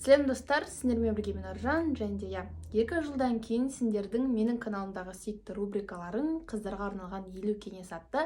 Сәлем, достар! Сендермен бірге мен, Аружан. Және де, иә, 2 жылдан кейін сендердің менің каналымдағы сүйікті рубрикаларың, «Қыздарға арналған 50 кеңес» атты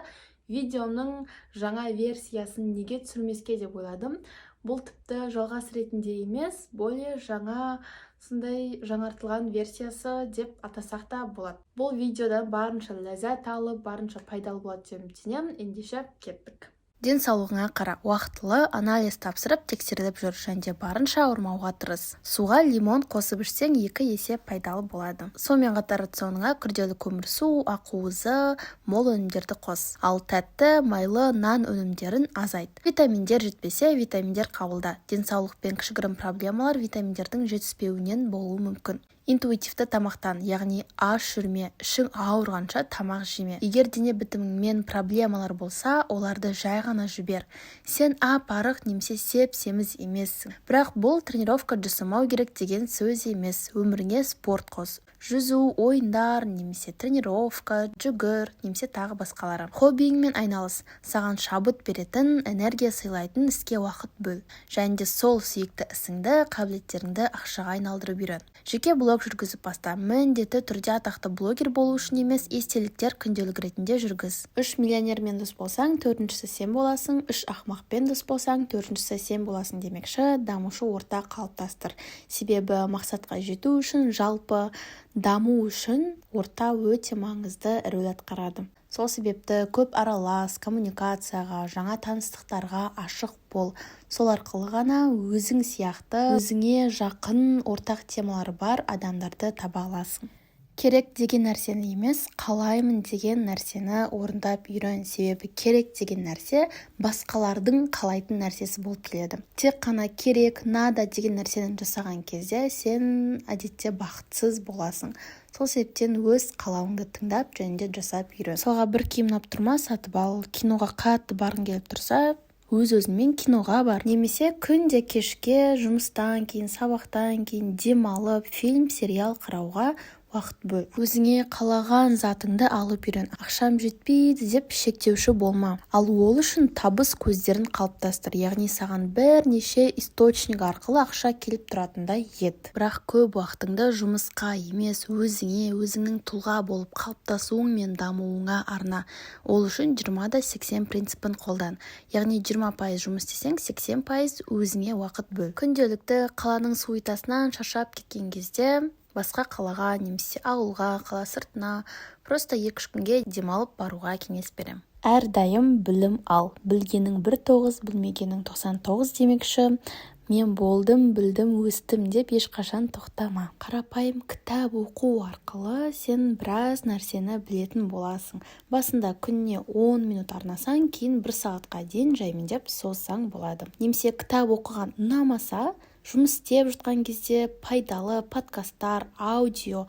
видеомның жаңа версиясын неге түсірмеске деп ойладым. Бұл тіпті жалғас ретінде емес, более жаңа, сондай жаңартылған версиясы деп атасақ та болады. Бұл видеодан барынша ләззат алып, барынша пайдалы болады деп үміттенемін. Ендеше, кеттік! Денсаулығыңа қара, уақытылы анализ тапсырып, тексеріліп жүр және де барынша ауырмауға тырыс. Суға лимон қосып ішсең, 2 есе пайдалы болады. Сонымен қатар рационыңа күрделі көмірсу, ақуызы мол өнімдерді қос, ал тәтті, майлы, нан өнімдерін азайт. Витаминдер жетпесе, витаминдер қабылда. Денсаулықпен кішігірім проблемалар витаминдердің жетіспеуінен болуы мүмкін. Интуитивті тамақтан, яғни аш жүрме, ішің ауырғанша тамақ жеме. Егер дене бітіміңмен проблемалар болса, оларды жай ғана жібер. Сен ап-арық немесе сеп-семіз емессің, бірақ бұл тренировка жасамау керек деген сөз емес. Өміріңе спорт қос: жүзу, ойындар немесе тренировка, жүгір немесе тағы басқалары. Хоббиіңмен айналыс, саған шабыт беретін, энергия сыйлайтын іске уақыт бөл және де сол сүйікті ісіңді, қабілеттеріңді ақшаға айналдырып үйрен. Жеке блог жүргізіп баста. Міндетті түрде атақты блогер болу үшін емес, естеліктер, күнделік ретінде жүргіз. Үш миллионермен дос болсаң, төртіншісі сен боласың, үш ақымақпен дос болсаң, төртіншісі сен боласың демекші, дамушы орта қалыптастыр. Себебі мақсатқа жету үшін, жалпы даму үшін орта өте маңызды рөл атқарады. Сол себепті көп аралас, коммуникацияға, жаңа таныстықтарға ашық бол. Сол арқылы ғана өзің сияқты, өзіңе жақын, ортақ темалары бар адамдарды таба аласың. Керек деген нәрсені емес, қалаймын деген нәрсені орындап үйрен. Себебі керек деген нәрсе басқалардың қалайтын нәрсесі болып келеді. Тек қана керек, надо деген нәрсені жасаған кезде сен әдетте бақытсыз боласың. Сол себептен өз қалауыңды тыңдап және де жасап үйрен. Мысалға, бір киім ұнап тұр ма, сатып ал. Киноға қатты барғың келіп тұрса, өз өзіңмен киноға бар. Немесе күнде кешке жұмыстан кейін, сабақтан кейін демалып, фильм, сериал қарауға уақыт бөл. Өзіңе қалаған затыңды алып үйрен. Ақшам жетпейді деп шектеуші болма, ал ол үшін табыс көздерін қалыптастыр, яғни саған бірнеше источник арқылы ақша келіп тұратындай ет. Бірақ көп уақытыңды жұмысқа емес, өзіңе, өзіңнің тұлға болып қалыптасуың мен дамуыңа арна. Ол үшін 20 да 80 принципін қолдан, яғни 20% жұмыс істесең, 80% өзіңе уақыт бөл. Күнделікті қаланың суетасынан шаршап кеткен кезде басқа қалаға немесе ауылға, қала сыртына просто 2-3 күнге демалып баруға кеңес беремін. Әрдайым білім ал. Білгенің бір тоғыз, білмегенің 99 демекші, мен болдым, білдім, өстім деп ешқашан тоқтама. Қарапайым кітап оқу арқылы сен біраз нәрсені білетін боласың. Басында күніне 10 минут арнасаң, кейін бір сағатқа дейін жаймендеп созсаң болады. Немесе кітап оқыған ұнамаса, жұмыс істеп жатқан кезде пайдалы подкасттар, аудио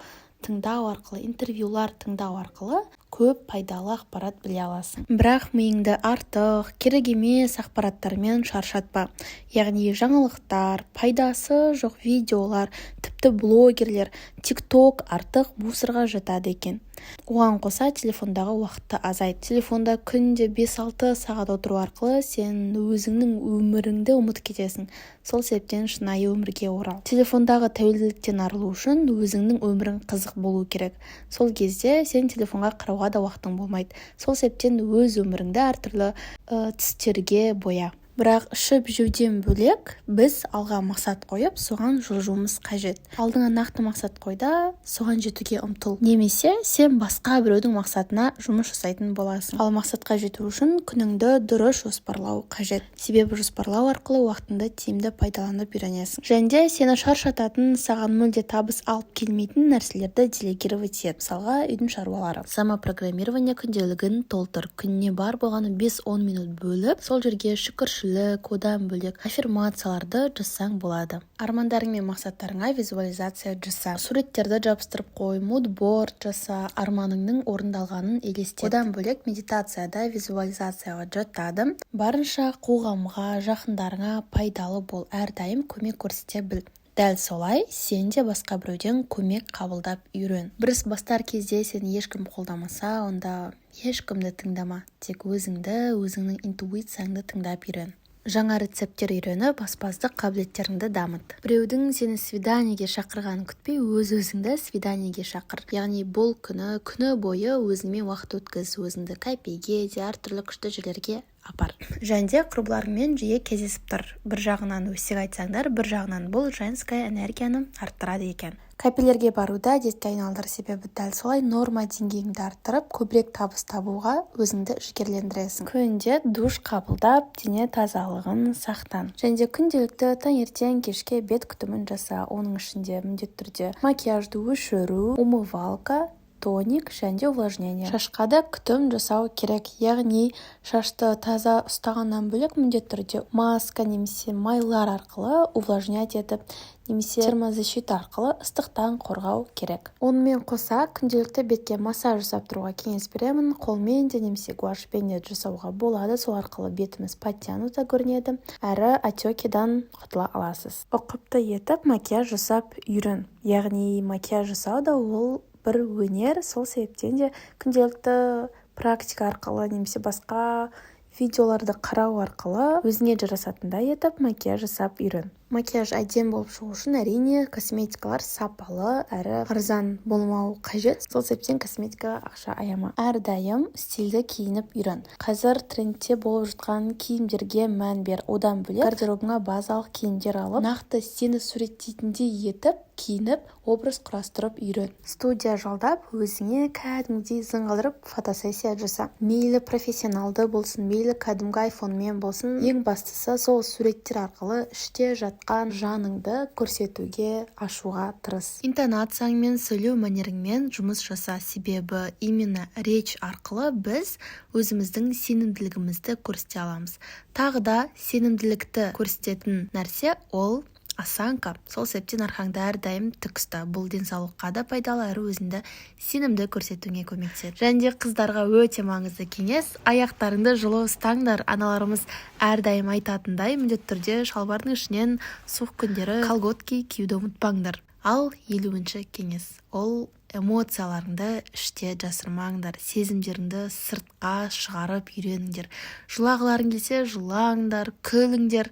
тыңдау арқылы, интервьюлар тыңдау арқылы көп пайдалы ақпарат біле аласың. Бірақ миыңды артық, керек емес ақпараттармен шаршатпа, яғни жаңалықтар, пайдасы жоқ видеолар, тіпті блогерлер, Тик Ток артық мусорға жатады екен. Оған қоса телефондағы уақытты азайт. Телефонда күнде 5-6 сағат отыру арқылы сен өзіңнің өміріңді ұмытып кетесің. Сол себептен шынайы өмірге орал. Телефондағы тәуелділіктен арылу үшін өзіңнің өмірің қызық болу керек. Сол кезде сен телефонға қарауға да уақытың болмайды. Сол себептен өз өміріңді әртүрлі түстерге боя. Бірақ ішіп жеуден бөлек, біз алға мақсат қойып, соған жылжуымыз қажет. Алдыңа нақты мақсат қой да, соған жетуге ұмтыл, немесе сен басқа біреудің мақсатына жұмыс жасайтын боласың. Ал мақсатқа жету үшін күніңді дұрыс жоспарлау қажет, себебі жоспарлау арқылы уақытыңды тиімді пайдаланып үйренесің. Және де сені шаршататын, саған мүлде табыс алып келмейтін нәрселерді делегировать ет, мысалға, үйдің шаруалары. Самопрограммирование күнделігін толтыр. Күніне бар болғаны 5-10 минут бөліп, сол жерге шүкіршілік, одан бөлек аффирмацияларды жазсаң болады. Армандарың мен мақсаттарыңа визуализация жаса, суреттерді жабыстырып қой, мудборд жаса, арманыңның орындалғанын елестет. Одан бөлек медитацияда визуализацияға жатады. Барынша қоғамға, жақындарыңа пайдалы бол, әрдайым көмек көрсете біл. Дәл солай сен де басқа біреуден көмек қабылдап үйрен. Бір іс бастар кезде сені ешкім қолдамаса, онда ешкімді тыңдама, тек өзіңді, өзіңнің интуицияңды тыңдап үйрен. Жаңа рецепттер үйреніп, аспаздық қабілеттеріңді дамыт. Біреудің сені свиданиеге шақырғанын күтпей, өз өзіңді свиданиеге шақыр. Яғни бұл күні күні бойы өзіңмен уақыт өткіз, өзіңді кафеге де, әртүрлі күшті жерлерге апар. Және де құрбыларыңмен жиі кездесіп тұр. Бір жағынан өсек айтсаңдар, бір жағынан бұл женская энергияны арттырады екен. Кафелерге баруды әдетке айналдыр, себебі дәл солай норма деңгейіңді арттырып, көбірек табыс табуға өзіңді жігерлендіресің. Күнде душ қабылдап, дене тазалығын сақтан. Және де күнделікті таңертең, кешке бет күтімін жаса. Оның ішінде міндетті түрде макияжды өшіру, умывалка, тоник және де увлажнение. Шашқа да күтім жасау керек, яғни шашты таза ұстағаннан бөлек, міндетті түрде маска немесе майлар арқылы увлажнять етіп немесе термозащита арқылы ыстықтан қорғау керек. Онымен қоса күнделікті бетке массаж жасап тұруға кеңес беремін. Қолмен де немесе гуашьпен де жасауға болады. Сол арқылы бетіміз подтянуто көрінеді әрі отекидан құтыла аласыз. Ұқыпты етіп макияж жасап үйрен, яғни макияж жасау да ол бір өнер. Сол себептен де күнделікті практика арқылы немесе басқа видеоларды қарау арқылы өзіңе жарасатындай етіп макияж жасап үйрен. Макияж әдемі болып шығу үшін, әрине, косметикалар сапалы әрі арзан болмауы қажет. Сол себептен косметикаға ақша аяма. Әрдайым стильді киініп үйрен. Қазір трендте болып жатқан киімдерге мән бер. Одан бөлек, гардеробыңа базалық киімдер алып, нақты сені суреттейтіндей етіп киініп, образ құрастырып үйрен. Студия жалдап, өзіңе кәдімгідей зың қылдырып фотосессия жаса. Мейлі профессионалды болсын, мейлі кәдімгі айфонмен болсын, ең бастысы, сол суреттер арқылы іште жатқан жаныңды көрсетуге, ашуға тырыс. Интонацияңмен, сөйлеу мәнеріңмен жұмыс жаса, себебі именно речь арқылы біз өзіміздің сенімділігімізді көрсете аламыз. Тағы да сенімділікті көрсететін нәрсе – ол осанка. Сол себептен арқаңды әрдайым тік ұста. Бұл денсаулыққа да пайдалы әрі өзіңді сенімді көрсетуіңе көмектеседі. Және де қыздарға өте маңызды кеңес: аяқтарыңды жылы ұстаңдар. Аналарымыз әрдайым айтатындай, міндетті түрде шалбардың ішінен суық күндері колготки киюді ұмытпаңдар. Ал 50-ші кеңес – ол эмоцияларыңды іште жасырмаңдар, сезімдеріңді сыртқа шығарып үйреніңдер. Жылағыларың келсе, жылаңдар, күліңдер,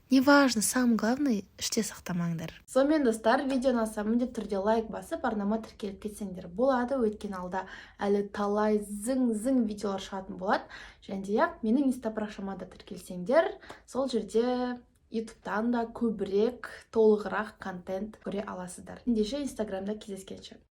неважно, самое главное, іште сақтамаңдар. Сонымен, достар, видео ұнаса, міндетті түрде лайк басып, арнама тіркеліп кетсеңдер болады, өйткені алда әлі талай зың зың видеолар шығатын болады. Және де, иә, менің инста парақшама да тіркелсеңдер, сол жерде ютубтан да көбірек, толығырақ контент көре аласыздар. Ендеше, инстаграмда кездескенше!